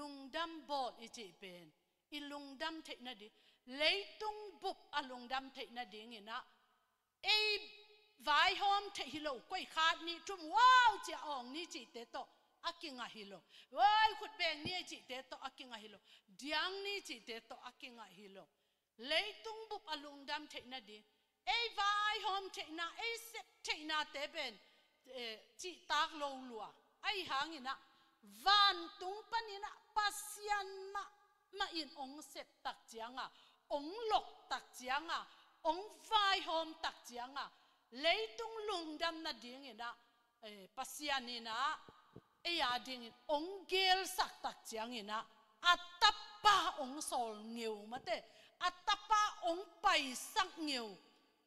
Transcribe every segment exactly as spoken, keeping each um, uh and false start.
Lungdam bawl i cih pen i lungdam theih nading, leitung bup a lungdam theih nadingin ah, ei vaihawm theih hi lo, koih khat nih thum, wow, ci-a awng ni cihte tawh a kingah hi lo. Wow, khut beng ni cihte tawh a kingah hi lo. Diang ni cihte tawh a kingah hi lo. Leitung bup a lungdam theih nading, ei vaihawm theihna, ei sep theihnate pen, eh, cihtak lo lua. Ahi hangin ah, vantung panin ah Pasian mahmah in hong sep tak ciangin, hong lok tak ciangin, hong vaihawm tak ciangin, leitung lungdam nadingin ah, eh, Pasian in ah, ei a dingin hong gelsak tak ciangin ah, a tapa hong sawl ngeu mate, a tapa hong paisak ngeu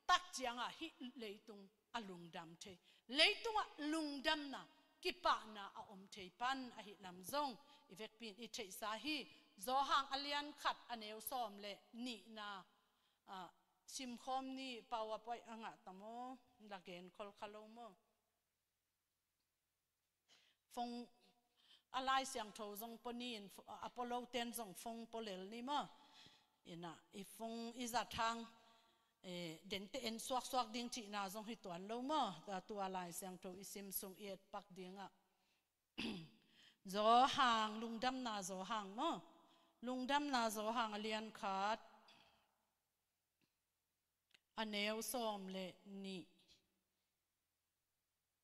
tak ciangin ah, hih leitung a lungdam thei. Leitungah lungdamna, kipahna a om thei pan ahih lam zong i vekpi in i theihsa hi. Johan a lian khat a neu sawm le nihna, ah, simkhawm ni, PowerPoint a ngah ta maw, la gen khol kha lo maw? Phone, a Lai Siangtho zong pua ni in, a pua lo ten zong phone pua lel ni maw? In ah, i phone i zat hang, eh, dente en suaksuak ding cihna zong hi tuan lo maw? Tua, tua Lai Siangtho i sim sung i et pak dingah. Johan, Lungdamna Johan maw? Lungdamna Johan a lian khat, a neu sawm le nih.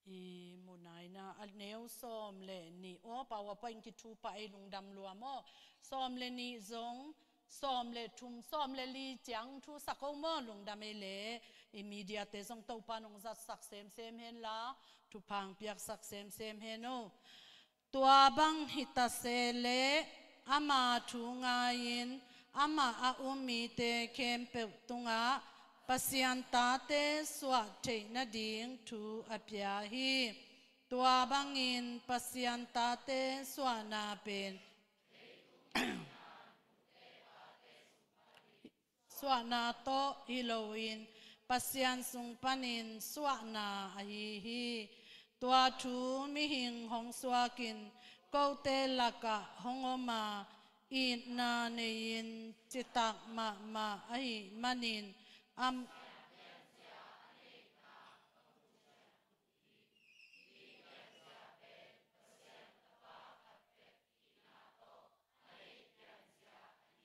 I mu nai na, a neu sawm le nih. Aw, PowerPoint kithu pah ei, lungdam lua maw? Sawm le nih zong, sawm le thum, sawm le li ciang thu sak o maw? Lungdam ei leh. I mediate zong Topa in hong zatsak semsem hen la, thupha hong piaksak semsem hen o. Tua bang hi ta se leh, ama thu ngai-in, amah a um mite khempeuh tungah Pasian tate suah theih nading thu a pia hi. Tua bangin Pasian tate suahna pen suahna tawh hi loin, Pasian sung panin suahna ahi hi. Tua thu mihing hong suakin kote lakah hong om a, itna nei-in citak mahmah ahih manin, am-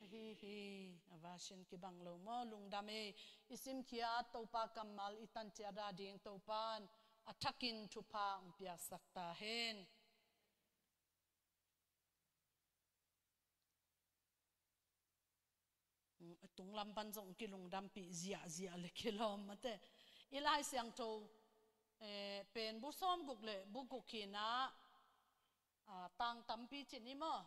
Ahi hi. A version kibang lo maw? Lungdam ei. I simkhiat Topa kammal i tan ciat a ding Topa in a thakin thupha hong piaksak ta hen. Mm, a tunglam pan zong kilungdampih ziahziah le kilawm mate. I Lai Siangtho, eh, pen bu sawm guk le bu guk hi-in ah, ah, tang tampi ci ni maw?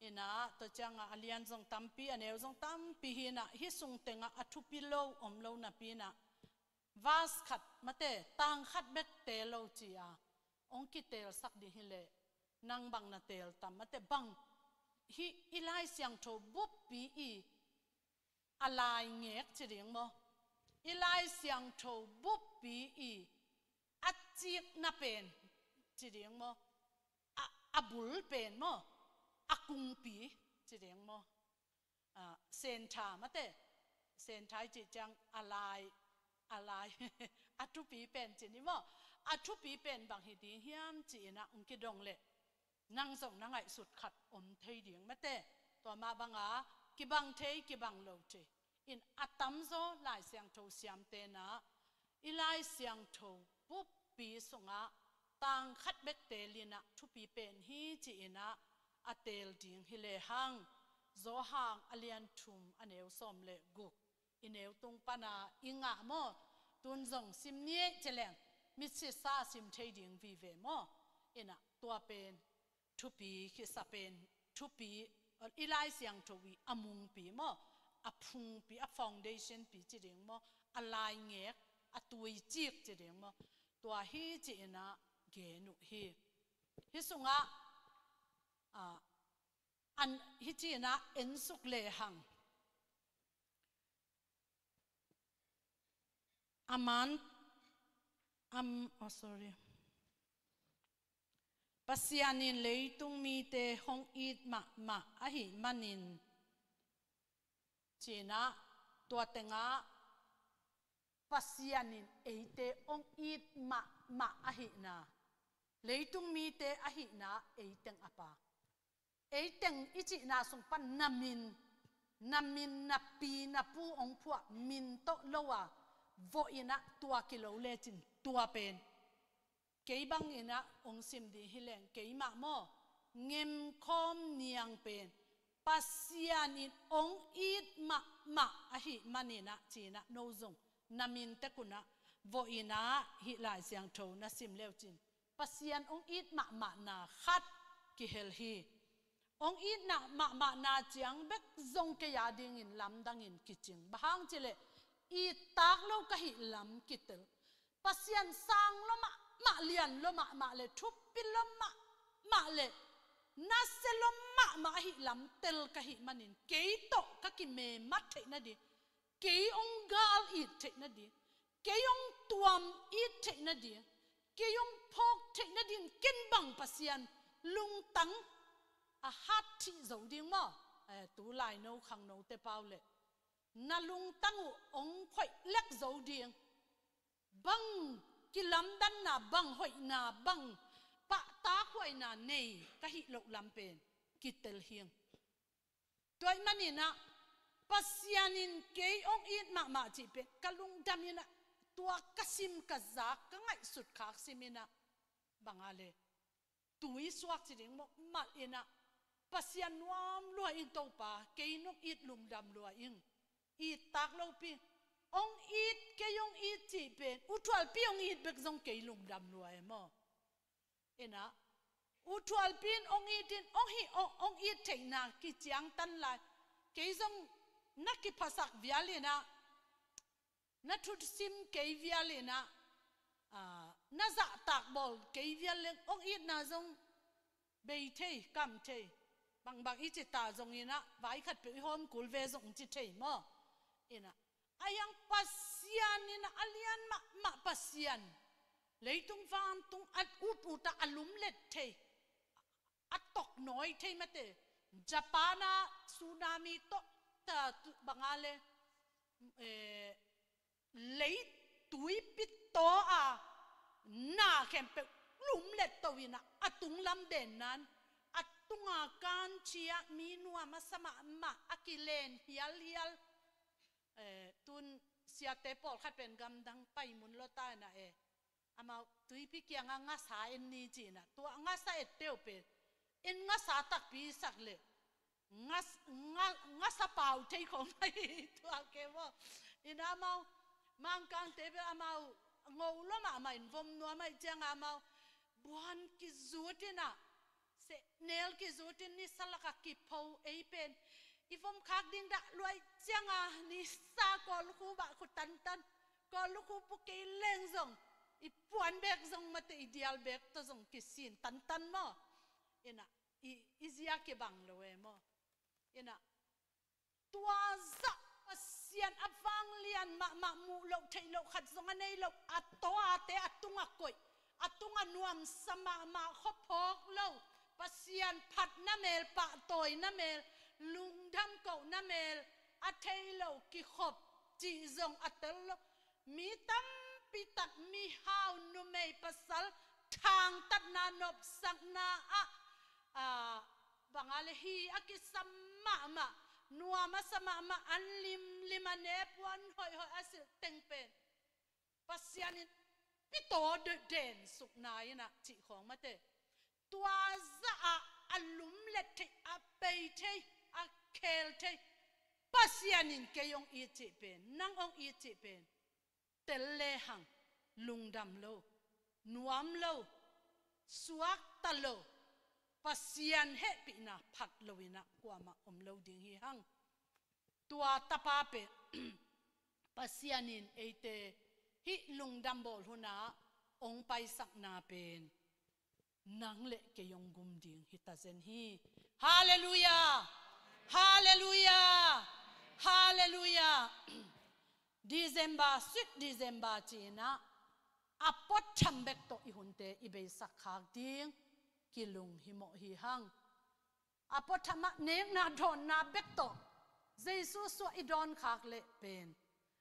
In ah, tua ciangah a lian zong tampi, a neu zong tampi hi-in ah, hih sung tengah a thupi lo om lo napi-in ah, verse khat mate, tang khat bek teel lo ci-a hong kiteelsak ding hi leh, nang bang na teel tam mate? Bang, hih i Lai Siangtho buppi i a laingek ci ding maw? I Lai Siangtho buppi i a cikna pen ci ding maw? A, a bul pen maw? A kungpi ci ding maw? Ah, centre mate. Centre i cih ciang a lai, a lai, a thupi pen ci ni maw? A thupi pen bang hi ding hiam ci-in ah hong kidong leh, nang zong na ngaihsut khat om thei ding mate. Tua mah banga kibang thei, kibang lo thei. In a tamzaw Lai Siangtho siamte'n ah, i Lai Siangtho buppi sungah tang khat bek teel in ah thupi pen hi ci-in ah a teel ding hi lehang, Johan a lian thum a neu sawm le guk, i neu tung pana i ngah maw? Tun zong sim ni ei ci leng, mitsitsa sim thei ding vive maw? In ah tua pen thupi khitsa pen, thupi, i Lai Siangtho i a mungpi maw? A phungpi, a foundation pi ci ding maw? A laingek, a tuicik ci ding maw? Tua hi ci-in ah gen uh hi. Hih sungah, ah, an, hih ci-in ah ensuk lehang. A man, am, oh, sorry. Pasian in leitung mite hong it mahmah ahih manin, cinah, tua tengah Pasian in eite hong it mahmah ahihna, leitung mite ahihna ei teng a pa. Ei teng i cihna sung pan na min, na min, na pi, na pu hong phuah min tawh lo a, vawh inah tua kilo lecin tua pen. Kei bang inah hong sim ding hi leng, keimah maw, ngemkhawm niang pen Pasian in hong it mahmah ahih maninah cinah no zong na min tek unah vawh inah hih Lai Siangtho na sim leucin Pasian hong it mahmahna khat kihel hi. Hong itna mahmahna ciang bek zong kei a dingin lamdangin kicing. Bang hang cileh, it tak lo ka hih lam kitel. Pasian sang lo mahmah, lian lo mahmah le, thupi lo mahmah le, nasia lo mahmah ahih lam tel ka hih manin, kei tawh ka kimemat theih nading, kei hong gal it theih nading, kei hong tuam it theih nading, kei hong phawk theih nading, ken bang Pasian lungtang a hat thih zo ding maw? Eh, tu laino khangnote pau le na lungtang uh hong khoih lek zo ding, bang kilamdanna, bang hoihna, bang pahtakhuaina nei ka hih loh lam pen kitel hing. Tua ahih maninah Pasian in kei hong it mahmah cih pen ka lungdam inah, tua ka sim ka zak ka ngaihsut khak sim inah, bang a le, tui suak ci ding mawh malh inah, Pasian nuam lua ing Topa, kei nong it lungdam lua ing. It tak lopi, hong it, kei hong it cih pen, uthualpi hong it bek zong kei lungdam lua e maw? Inah, uthualpi in hong it in, hong hih, hong, hong it theihna kiciangtan lai. Kei zong na kiphasak vial inah, na thusim kei vial inah, ah, na zahtak bawl kei vial leng, hong itna zong bei thei, kam thei. Bangbang i cita zong inah, vai khat peuh i hawm kul ve zong ci thei maw? Inah, a hiang Pasian inah, a lian mahmah Pasian. Leitung vantung a ut ut ah a lumlet thei, a toknawi thei mate. Japan ah tsunami tawh ta tu bang a le, eh, lei tuipi taw a na khempeuh lumlet to inah, a tunglam dennan, a tunga kan thia mi nuam a sa mahmah, a kilen hialhial. Eh, tun siate pawlkhat pen gamdang pai mun lo ta inah e. Amau tuipi kiangah ngasa en ni ci inah, tua ngasa etteu pen en ngasa takpi sak le, ngas-, nga-, ngasa pau thei khong lai tua ke maw. Inah amau Mangkangte bel amau ngo lo mahmah in vom nuam ahih ciangah amau buan kizut inah, sehnel kizut in nisa lakah kipho ei pen. I vom khak ding dah luai ciangah nisa Kawllukhu bah khu tantan, Kawllukhu pu kei leng zong i puan bek zong mate, i dial bek tawh zong kisin tantan maw? Inah, i, i zia kibang lo e maw? Inah, tua zah Pasian a vanglian mahmah, muh loh theih loh khat zong a nei loh, a tawate a tungah koih, a tungah nuamsa mahmah, khuaphawk lo, Pasian phatna mel, pahtawina mel, lungdam kohna mel a thei lo kikhop cih zong a tel lo. Mi tampi tak, mihau, numei, pasal, thangtatna, nopsakna ah, ah, bang a le hi a kisam mahmah, nuam a sa mahmah, an limlim a ne puan hoihhoih a silh teng pen Pasian in pitaw de-, den sukna inah cih khawng mate. Tua zah ah a lumlet thei, a pei thei, a khel thei Pasian in kei hong it cih pen, nang hong it cih pen tel lehang lungdam lo, nuam lo, suakta lo, Pasian hehpihna phat lo inah kuamah om lo ding hi hang. Tua tapa pen Pasian in eite hih lungdam bawl hunah hong paisakna pen nang le kei hong gum ding hi ta zen hi. Halleluiah! Halleluiah! Halleluiah! December, sweet December ci inah, a puatham bek tawh i hunte i beisak khak ding. kilung himawh hi hang. A puatham ah nekna dawnna bek tawh Jesu suah i dawnkhak leh pen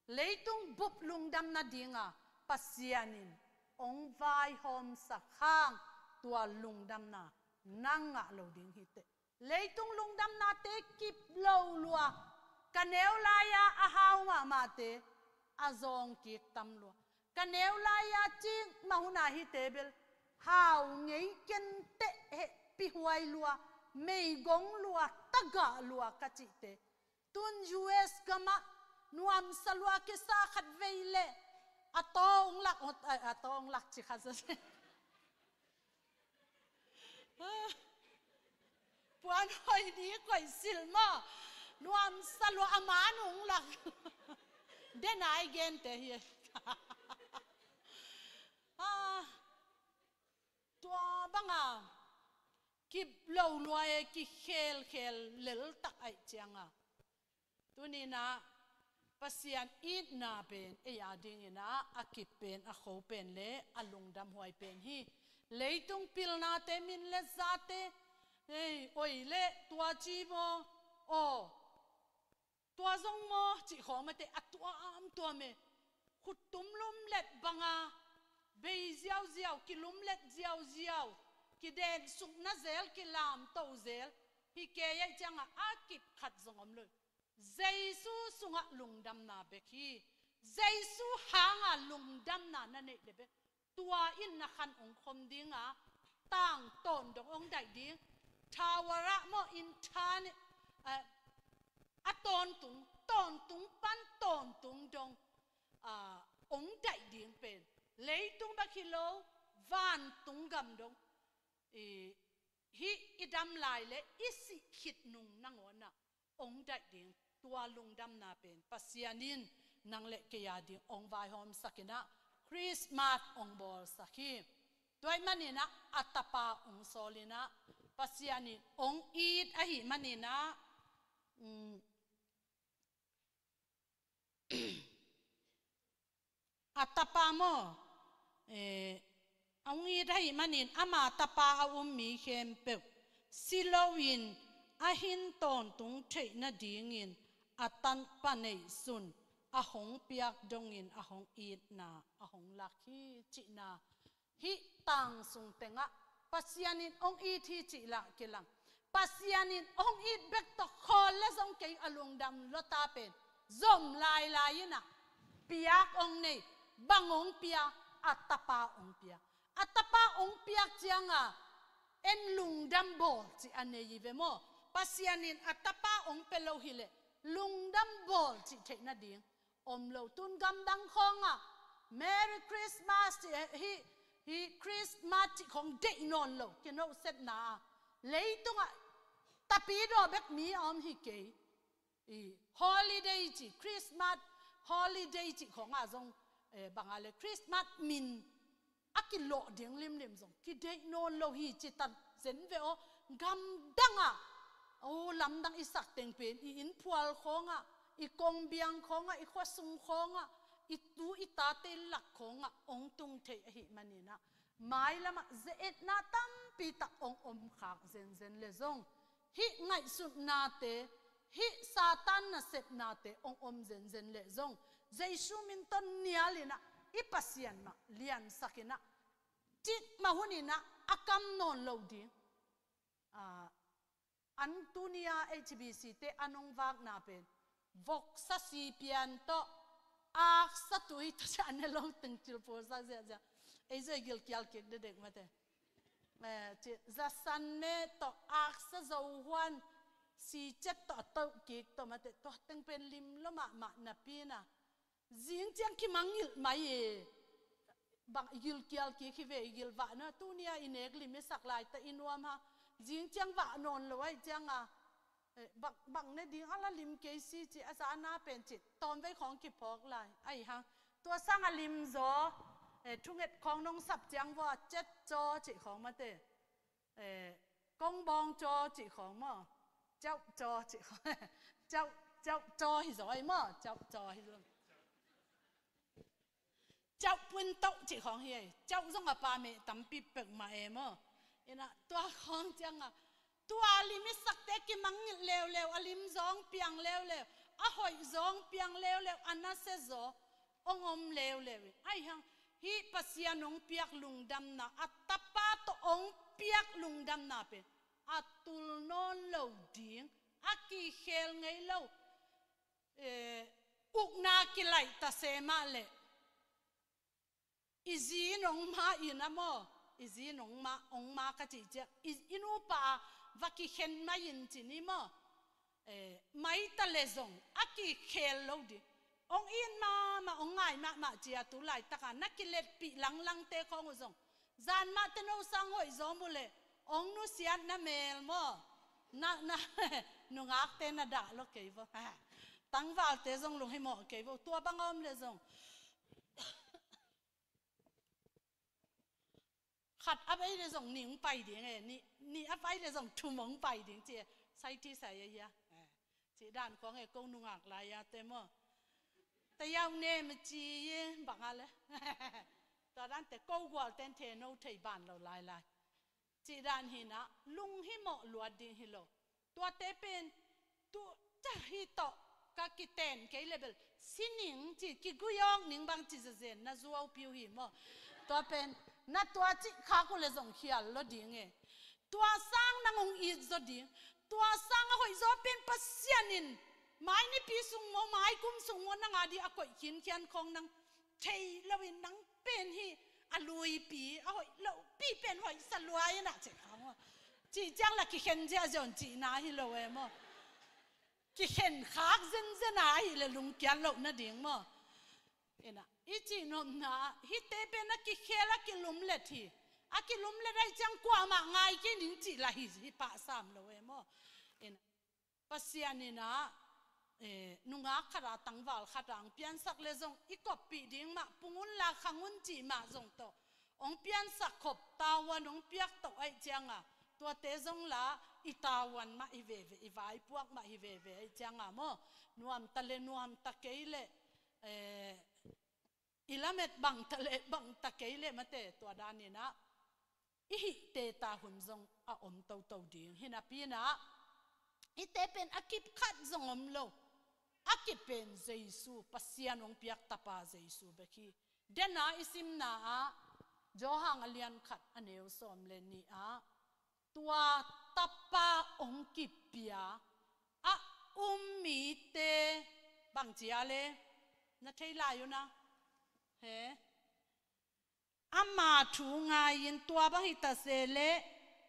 leitung bup lungdam nadinga Pasian in hong vaihawmsak hang, tua lungdamna na ngah lo ding hi teh. Leitung lungdamnate kip lo lua, ka neu lai-a a hau mahmahte a zawng kik tam lua, ka neu lai-a cikmah hun a hihte bel hau ngei kenteh, hehpihhuai lua, meigong lua, tagah lua ka cihte. Tun U S gamah nuamsa lua kisa khat vei leh a taw hong lak, a taw hong lak ci kha zaw. Puan hoi ni koih silh maw? Nuamsa lua a man hong lak. Den ai gente hi. Ah, tua banga kip lo lua e, kikhelkhel lel tak aih cianga. Tuninah Pasian itna pen ei a dinginah a kip pen, a kho pen le a lungdamhuai pen hi. Leitung pilnate, min le zate, ei, oi le tua ci maw, aw, tua zong maw cih khawng mate, a tuam tuam e. Khuttum lumlet banga bei ziauziau, kilumlet ziauziau, kidensukna zel, kilamto zel hi kei aih cianga a kip khat zong om lo. Jesu sungah lungdamna bek hi. Jesu hanga lungdamna na neih le bek, tua in na khan hong khom dinga, tangtawn dong hong daih ding. Tower ah maw, in than, eh, a tawntung, tawntung pan tawntung dong, ah, hong daih ding pen leitung bek hi lo, vantung gam dong. I, hih i dam lai le i sih khit nung nangawnah hong daih ding, tua lungdamna pen Pasian in nang le kei a ding hong vaihawmsak inah Christmas hong bawlsak hi. Tua ahih maninah a tapa hong sawl inah Pasian in hong it ahih maninah, um, a tapa maw, eh, a hong it ahih manin ama tapa a um mi khempeuh si loin a hin tawntung theih nadingin a tapa neihsun a hong piak dongin a hong itna a hong lak hi cihna. Hih tang sung tengah Pasian in hong it hi cih lah kilang. Pasian in hong it bek tawh khawl le zong kei a lungdam lua ta pen zom lailai inah piak hong nei, bang hong pia, a tapa hong pia. A tapa hong piak cianga en lungdam bawl cih a nei hi ve maw? Pasian in a tapa hong pia lo hileh lungdam bawl cih theih nading om lo. Tun gamdang khawngah Merry Christmas cih, hi, hi Christmas cih khawng deih nawn lo, kinohsepna a. Leitungah tapidaw bek mi a om hi kei. I holiday cih, Christmas holiday cih khawngah zong, eh, banga le Christmas min a kilawh ding limlim zong kideih nawn lo hi ci tan zen ve aw. Gamdangah, aw, lamdang i sak teng pen i innphual khawngah, i kongbiang khawngah, i khuasung khawngah, i tu i tate lak khawngah hong tung thei ahih maninah mailamah ze-etna tampi tak hong om khak zenzen le zong, hih ngaihsutnate, hih Satan nasepnate hong om zenzen leh zong, Jesu min tawh nialinah i Pasian mah liansakinah, cikmah huninah a kam nawn lo ding. Ah, an tunia H B C te an hong vakna pen voksa sipian tawh, aksa tui tawh ciah ne lo teng cilpulsak ziahziah. Ei zoi gilkial kik dedek mate. Eh, ci, zasan me tawh, aksa zohuan, sicet tawh a toh kik tawh mate, tua teng pen lim lo mahmah napi inah, zing ciang kimangngilh mai e. Bang i gilkial kik hi ve, i gilvahna, tunia i nek lim i sak lai ta i nuam ha. Zing ciang vah nawn lo aih cianga, eh, bang, bang ne ding a la lim kei si ci, a zana pen ci tawmvei khawng kiphawk lai aih hang. Tua sanga lim zaw, eh, thunget khawng nong sap ciang vua, cet caw cih khawng mate. Eh, kongbawng caw cih khawng maw? Cauh caw cih khawng. Cauh, cauh caw hi zaw ei maw? Cauh caw hi zaw. Cauh pun toh cih khawng hi ei. Cauh zong a pa meh tampi pek mah e maw? Ina, tua khawng cianga, tua lim i sakte kimangngilh leuleu, a lim zawng piang leuleu, a hoih zawng piang leuleu, a nasia zaw hong om leuleu in. Ahi hang, hih Pasian hong piak lungdamna, a tapa tawh hong piak lungdamna pen a tul nawn lo ding, a kikhel ngei lo, eh, ukna kilaih ta se mah leh, i zi in hong ma in a maw, i zi in hong ma, hong ma ka cih ciang, i, i nupa a va kikhen mai in ci ni maw. Eh, mai ta le zong a kikhel lo ding. Hong it mahmah, hong ngai mahmah ci a, tu laitaka na kiletpih langlangte khawng uh zong, zan mah teh no sang hoih zaw mu leh hong nusiat na mel maw. Na, na, nungakte na dah lo kei vo. Tangvalte zong lunghimawh kei vo. Tua bang a om le zong, khat a vai le zong nih hong pai ding e, nih, nih a vai le zong thum hong pai ding ci e, sai ti sai a hia. Eh, cih dan khawng e, ko nungak lai a te maw. Ta yau ne ma ci e, bang a le. Tua dan te ko gual ten the no thei ban lo lai lai. Cih dan hi na, lunghimawh luat ding hi lo. Tuate pen, tu, ta hi tawh, ka kiten kei le bel, sining ci, kigui awk ning bang ci zazen, na zuau piu hi maw. Tua pen, na tua cih khak uh le zong khial lo ding e. Tua sang nang hong it zaw ding. Tua sang a hoih zaw pen Pasian in, mai nipi sung maw, mai kum sung maw, nang a di a koih khinkhian khawng nang thei lo in nang pen hi, a luipi, a hoih lopi pen hoih sa luai in a cih khawng maw. Cih ciang la kikhen ziahziah un cihna hi lo e maw. Kikhen khak zenzen a ahih le lungkiat loh nading maw. Ina, i cih nopna, hihte pen a kikhel a kilumlet hi. A kilumlet ahih ciang kuamah ngai kei ning cih la hi, hi pah sam lo e maw. Ina, Pasian ina, eh, nungak khat a tangval khat a hong piansak le zong i koppih ding mah, pung un la khang un cih mah zong tawh hong piansak khop, tavuan hong piak tawh ahih cianga, tuate zong la i tavuan mah hi veve, i vaipuak mah hi veve ahih cianga maw, nuamta le nuamta kei le, eh, i lamet bangta le bangta kei le mate, tua dan ina i hihte ta hun zong a om toto ding. Hi napi ina, hihte pen a kip khat zong om lo. A kip pen Jesu, Pasian hong piak tapa Jesu bek hi. Dena i simna ah, Johan a lian khat a neu sawm le nih ah, tua tapa hong kipia a um mite bang ci a le, na thei lai uh na. He? Ama thu ngai-in, tua bang hi ta se le,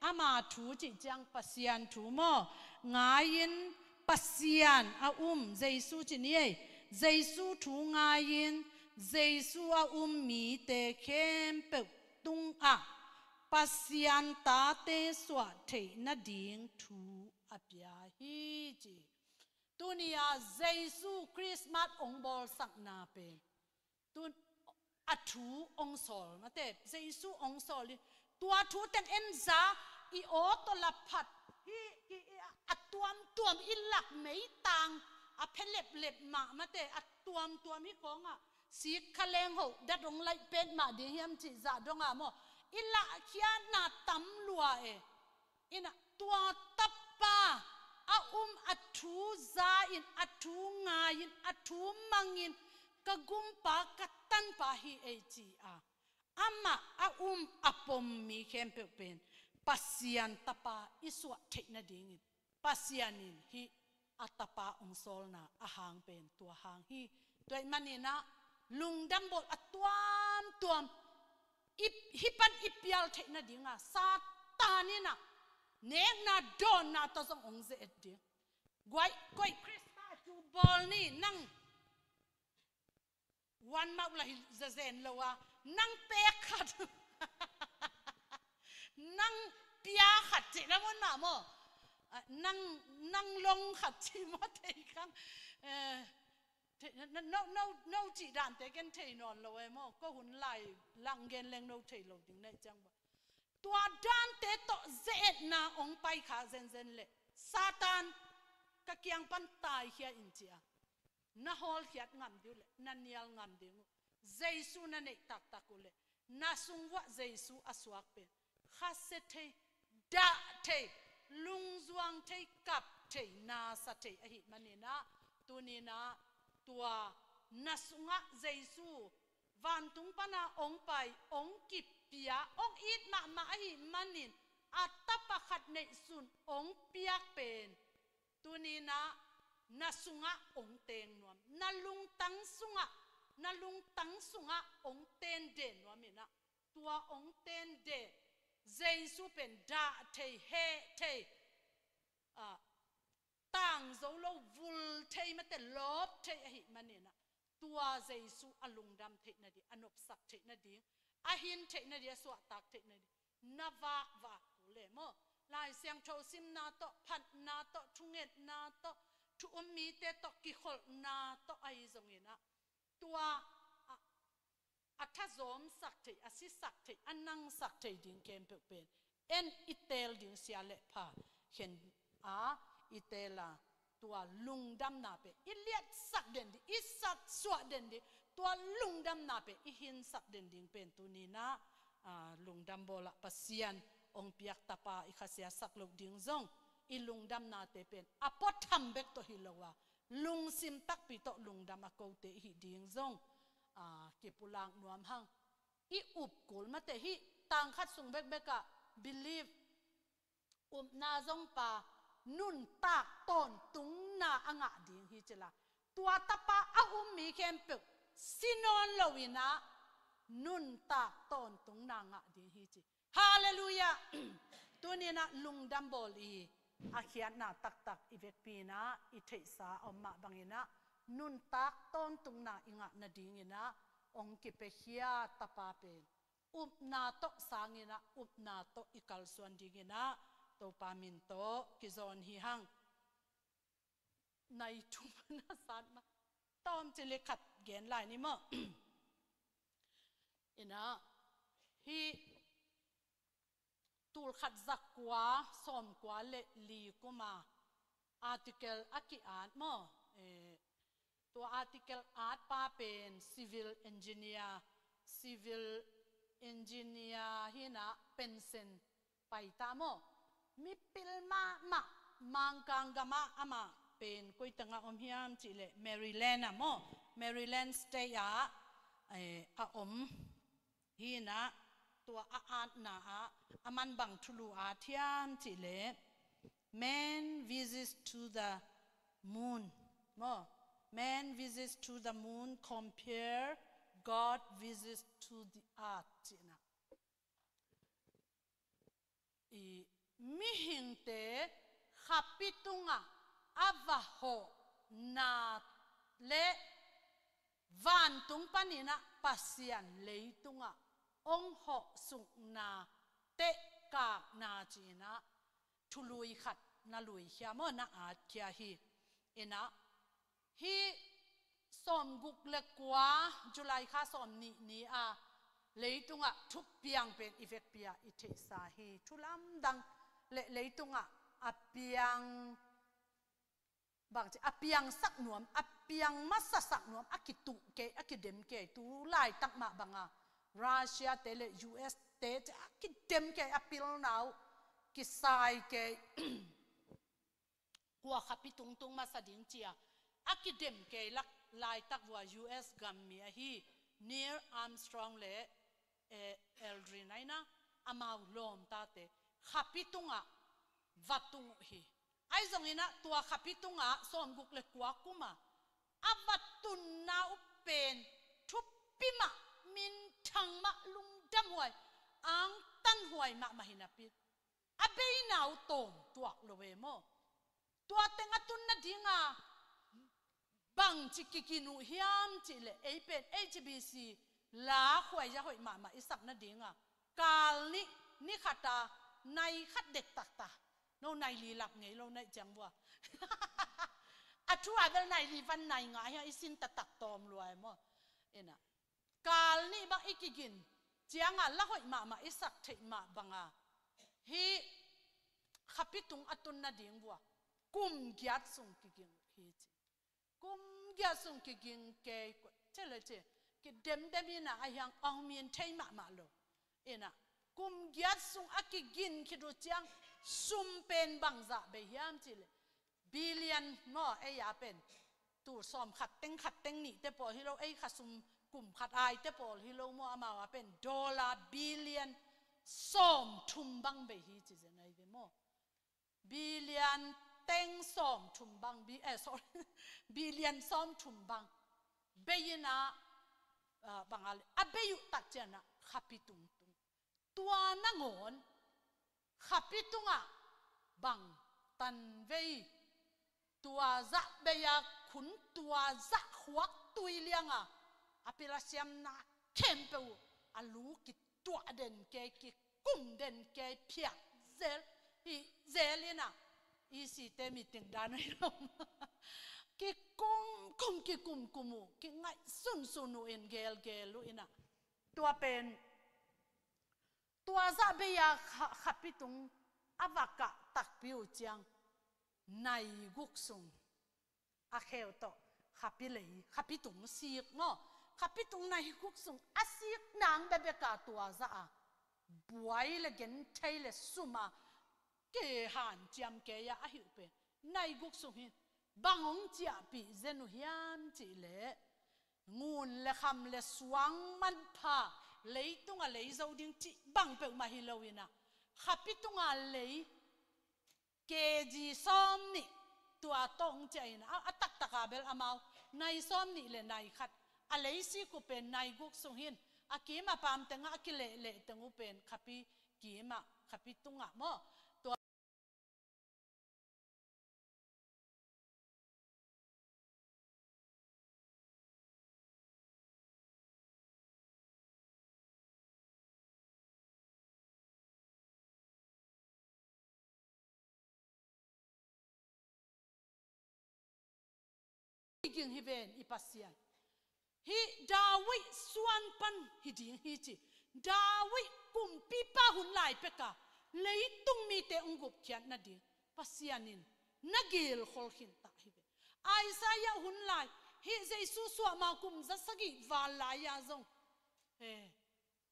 ama thu cih ciang Pasian thu maw? Ngai-in Pasian a um, Jesu ci ni ei. Jesu thu ngai-in, Jesu a um mite khempeuh tungah Pasian tate suah theih nading thu a pia hi ci. Tuni-a Jesu Christmas hong bawlsakna pen, tun a thu hong sawl, mate, Jesu hong sawl in, tua thu teng en za, i aw tawh la phat, hi, i, i, a tuamtuam i lak meitang, a phe leplep mah, mate, a tuamtuam hi khawngah, sik kha leng hoh, dat hong laih pet mah ding hiam cih zah dongah maw, i lahkhiatna tam lua e. Ina, tua tapa a um a thu za-in, a thu ngai-in, a thu mangin, ka gumpa, ka tanpa hi ei ci a, amah a um a pom mi khempeuh pen Pasian tapa i suah theih nadingin Pasian in hih a tapa hong sawlna a hang pen tua hang hi. Tua ahih manin ah lungdam bawl a tuamtuam i, hih pan i pial theih nadinga Satan in ah nekna dawnna tawh zong hong ze-et ding. Guai, koih Christmas thu bawl ni, nang one mah uh la hi zazen lo a, nang pek khat, nang pia khat cih na mun mah maw? Ah, nang, nang long khat cih maw thei kang? Eh, thei, no, no, no, no cih dante ken thei nawn lo e maw? Ko hun lai lang gen leng no thei lo ding na hih ciang bang. Tua dante tawh ze-etna hong pai kha zenzen leh Satan ka kiang pan taikhia in ci a, na hawlkhiat ngam ding uh leh na nial ngam ding uh, Jesu na neih taktak uh leh na sung uah Jesu a suak pen khasia thei, dah thei, lungzuang thei, kap thei, nasa thei ahih manin ah, tuni-in ah tua na sungah Jesu vantung pan a hong pai, hong kipia, hong it mahmah ahih manin a tapa khat neihsun hong piak pen, tuni-in ah na sungah hong teng nuam, na lungtang sungah, na lungtang sungah hong tende nuam in ah, tua hong tende Jesu pen dah thei, heh thei, ah, tang zo lo, vul thei, mate, lawp thei ahih manin ah, tua Jesu a lungdam theih nading, a nopsak theih nading, a hin theih nading, a suahtak theih nading na vakvak kul le maw. Lai Siangtho simna tawh, phatna tawh, thungetna tawh, thu um mite tawh kikholhna tawh ahi zongin ah, tua a, a thazawmsak thei, a sisak thei, a nangsak thei ding khempeuh pen en i teel ding, sia le pha khen a i teel a, tua lungdamna pen i liatsak den ding, i satsuah den ding, tua lungdamna pen i hinsak den ding pen tuni-in ah, a, lungdam bawl ah Pasian hong piak tapa i khasiasak loh ding zong, i lungdamnate pen a puatham bek tawh hi lo a, lungsim takpi tawh lungdam a kote i hih ding zong, a, kipulak nuam hang. I up kul, mate, hih tang khat sung bekbek ah believe, upna zong pa, nuntak tawntungna a ngah ding hi ci la, tua tapa a um mi khempeuh si nawn lo-in ah nuntak tawntungna ngah ding hi ci. Halleluiah! Tuni-in ah lungdam bawl i, a khiatna taktak i vekpi-in ah i theihsa a om mah bangin ah, nuntak tawntungna i ngah nadingin ah hong kipiakhia tapa pen upna tawh sangin ah, upna tawh i kalsuan dingin ah Topa min tawh kizawn hi hang. Nai thum na sat ma, tawm ci le khat gen lai ni maw. In ah, hih tul khat za kua sawm kua le li kum a article a ki-at maw. Eh, tua article at pa pen civil engineer, civil engineer hi-in ah pension pai ta maw. Mipil mahmah, Mangkang gam ah, amah pen koi teng ah om hiam cih leh Maryland ah maw, Maryland State ah, eh, a om hi-in ah, tua a atna ah, aman bang thulu at hiam cih leh, "Man visits to the moon." Maw, "Man visits to the moon, compare God visits to the earth," ci-in ah. I mihingte khapi tungah a va hawhna le vantung panin ah Pasian leitungah hong hawhsukna, tehkakna ci-in ah thului khat na luikhia maw, na atkhia hi. In ah, hih sawmguk le kua, July kha sawmnih ni a leitungah thupiang pen i vekpi-a i theihsa hi. Thu lamdang le leitungah a piang, bangci, a piangsak nuam, a piang masasak nuam, a kituh kei, a kidem kei, tu laitak mah banga Russia te le U S te ci a kidem kei, a pilna uh kisai kei. Kua khapi tungtung masa ding ci-a a kidem kei lak laitak vua U S gam mi ahi Neil Armstrong le, eh, Aldrin aina, amau lawmtate khapi tungah va tung uh hi. Ahi zongin ah tua khapi tungah sawmguk le kua kum a a va tunna uh pen thupi mah, minthang mah, lungdamhuai, angtanhuai mahmah hi napi, a beina uh tawm tuak lo e maw. Tua teng a tun nadinga bangci kigin uh hiam cih leh, ei pen H B C la khuaiza hoih mahmah i sak nadinga, kal nih, ni khat a nai khat dektak ta. No nai li lap ngei lo naih ciang vua. A thu a bel nai li van nai nga hia i sin taktak tawm lua e maw. Ina. Kal nih bang i kigin cianga la hoih mahmah i sak theih mah banga, hih khapi tung a tun nading vua kum giat sung kigin uh hi ci. Kum giat sung kiging kei, kua, ci le ci, kidemdem ina, a hiang aung min thei mahmah lo. Ina, Kum giat sung a kigin khit uh ciang sum pen bangzah bei hiam cih leh, billion maw, ei a pen tul sawm khat teng khat teng nih te pawl hi lo, ei kha sum kum khat ai te pawl hi lo maw, amau a pen dollar billion sawm thum bang bei hi ci zen ai ve maw. Billion teng sawm thum bang, bi, eh, sorry, billion sawm thum bang bei in ah, ah, bang a le, a bei uh tak ciang ah khapi tung tung. Tua nangawn khapi tungah bang tanvei, tua zah bei-a khun tua zah khuak tui lianga a pil a siamna khempeuh uh a lu kituah den kei, kikum den kei, phiat zel, hih zel in ah, i site meeting dan ahi lo. Kikum kum, kikum kum uh, kingaih sunsun uh in, gelgel uh in ah. Tua pen, tua zah bei-a kha-, khapi tung a va kah takpi uh ciang, nai guk sung a kheu tawh khapi lei, khapi tung sik maw, khapi tung nai guk sung a sik nang bekbek a tua zah a buai le genthei le sum a kihanciam kei a, ahi uh pen nai guk sung hi. Bang hong ciahpih zen uh hiam cih leh, ngun le kham le suang manpha, leitung a lei zo ding cih bang peuhmah hi lo in ah, khapi tunga lei K G sawm nih tua tawh hong ciah in ah, a, a taktak a bel amau nai sawm nih le nai khat, a lei sik uh pen nai guk sung hi in, a kim a pam teng ah a kilehleh teng uh pen khapi kim ah, khapi tungah maw, tua Ging hi ven i Pasian. Hih David suan pan hi ding hi ci. David kumpipa hun lai pek a leitung mite hong gupkhiat nading Pasian in na gelkhol khin ta hi ve. Isaiah hun lai, hih Jesu suah ma kum za sagih val lai-a zong, eh,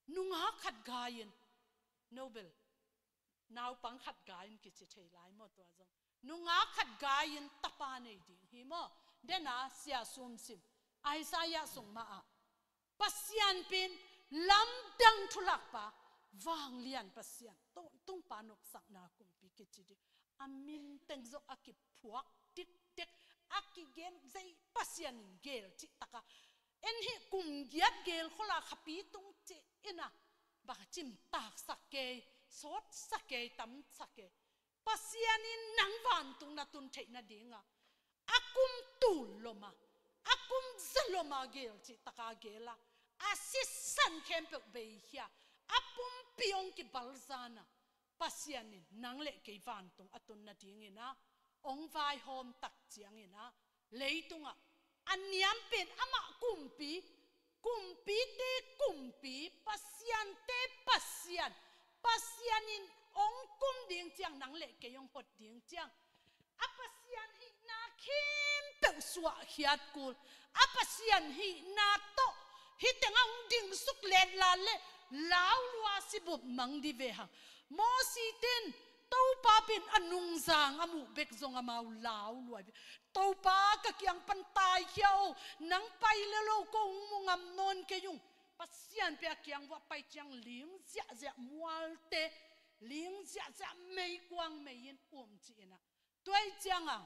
nungak khat gai-in, Nobel naupang khat gai-in kici thei lai maw, tua zong nungak khat gai-in tapa nei ding hi maw. Den a Sia Sum Sim, Isaiah sung mah ah Pasian pen lamdang thulakpa, vanglian Pasian, tawntungpa, nopsakna kumpi kici ding. A min teng zong a kiphuak dikdek, a kigen zei, Pasian in gel cih tak a, en hih kum giat gelkhol a khapi tung ci in ah, bang a cimtaksak kei, sawtsak kei, tamsak kei. Pasian in nang vantung na tun theih nading a, a kum tul lom a, a kum za lom a gel cih tak a gel a, a sisan khempeuh beikhia, a pumpi hong kibalzan a, Pasian in nang le kei vantung a tun nading in ah hong vaihawm tak ciangin ah, leitungah a niam pen amah kumpi, kumpite kumpi, pasiante Pasian, Pasian in hong kum ding ciang, nang le kei hong hot ding ciang, a Pasian hihna khempeuh suahkhiat kul, a Pasian hihna tawh hih tengah hong dingsuk letla le, lau lua, sibup mang dih ve hang. Moses ten Topa pen a nungzang a muh bek zong amau lau lua hi ve. Topa, ka kiang pan taikhia o, nang pai le lo ko hong mu ngam nawn kei ung. Pasian pen a kiang uah pai ciang ling ziahziah mualte, ling ziahziah meikuang mei in um ci in ah. Tua ahih ciangah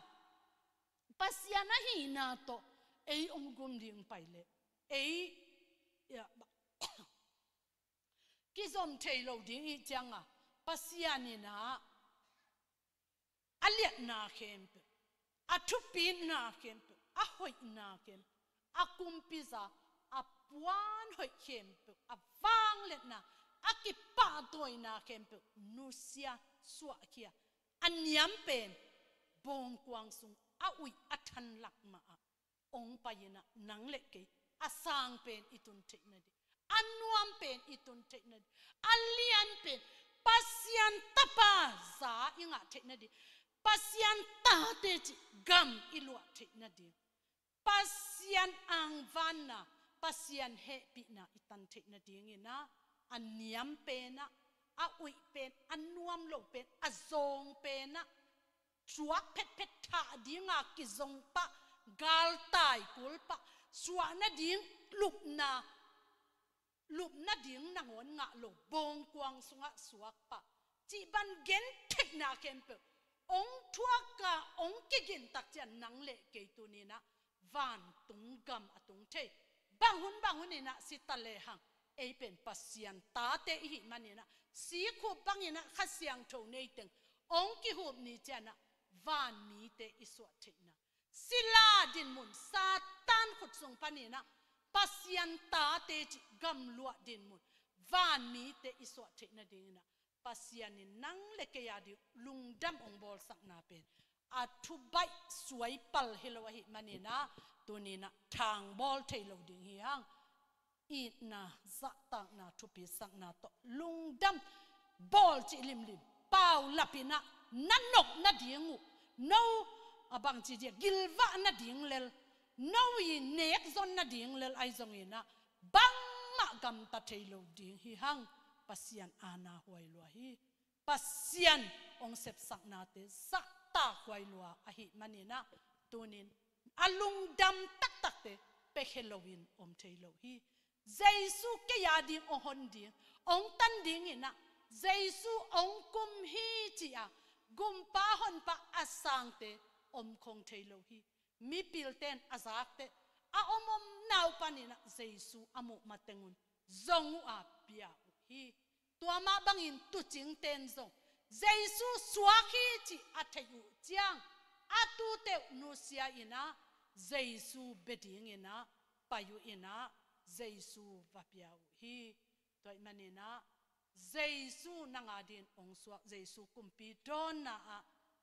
Pasian a hihna tawh ei hong gum ding pai leh, ei, ya, kizom thei lo ding ahih ciangah, Pasian in ah a liatna khempeuh, a thupitna khempeuh, a hoihna khempeuh, a kumpiza, a puan hoih khempeuh, a vangliatna, a kipahtawina khempeuh nusia, suahkhia, a niam pen bawngkuang sung a uih a thanlak mah ah hong pai in ah, nang le kei a sang pen i tun theih nading, a nuam pen i tun theih nading, a lian pen Pasian tapa za i ngah theih nading, Pasian tate cih gam i luah theih nading, Pasian angvanna, Pasian hehpihna i tan theih nading in ah, a niam pen ah a uih pen, a nuam lo pen, a zawng pen ah suak phetphet thah dinga kizong pah, galtai kul pah, suah nading lupna, lupna ding nangawn ngah lo bawngkuang sungah suak pah, cih bang gen theihna khempeuh ong thuak a, ong kigin tak ciang nang le kei tuni-in ah vantung gam a tung thei. Bang hun bang hun in ah si ta lehang, ei pen Pasian tate i hih manin ah, sikhup bangin ah Kha Siangtho nei teng ong kihup ni ciang ah vanmite i suah theihna, sila dinmun Satan khut sung panin ah Pasian tate cih gamluah dinmun vanmite i suah theih nadingin ah, Pasian in nang le kei a ding lungdam ong bawlsakna pen a thubaih suai pal hi lo ahih manin ah, tuni-in ah thangbawl thei lo ding hi hang. Itna, zahtakna, thupisakna tawh lungdam bawl cih limlim, paulap in ah na nop nading uh, no a bangci dia gilvah nading lel, no i nek zon nading lel ahi zongin ah bangmah gamta thei lo ding hi hang. Pasian aana huai lua hi. Pasian ong sepsaknate zahtak huai lua ahih manin ah, tunin a lungdam taktakte pekhe loin om thei lo hi. Jesu kei a ding ong hon ding, ong tan dingin ah, Jesu ong kum hi ci-a gumpa honpa a sangte om khong thei lo hi. Mipilten a zakte a om om nau panin ah Jesu a muh matengun zong uh a pia uh hi. Tua mah bangin tuucingten zong Jesu suak hi cih a theih uh ciang, a tuute uh nusia in ah Jesu bia dingin ah pai uh in ah Jesu va pia uh hi. Tua ahih manin ah Jesu nang a dingin ong suak, Jesu kumpi dawnna ah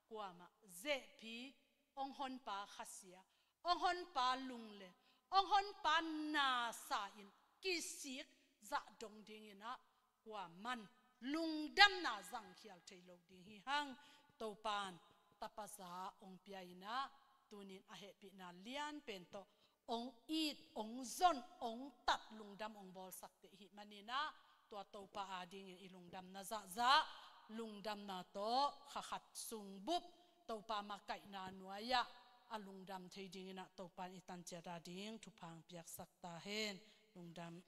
kuamah zehpih, ong honpa khasia, ong honpa lungle, ong honpa nasa in kisik zah dong dingin ah kuaman lungdamna zangkhial thei lo ding hi hang. Topan tapa za ong pia in ah, tunin a hehpihna lianpen tawh ong it, ong zon, ong tat, lungdam ong bawlsakte i hih manin ah, tua Topa a dingin i lungdamna zahzah, lungdamna tawh kha khat sung bup Topa makaihna nuai-ah a lungdam thei dingin ah Topan i tan ciat a ding thupha ong piaksak ta hen. Lungdam.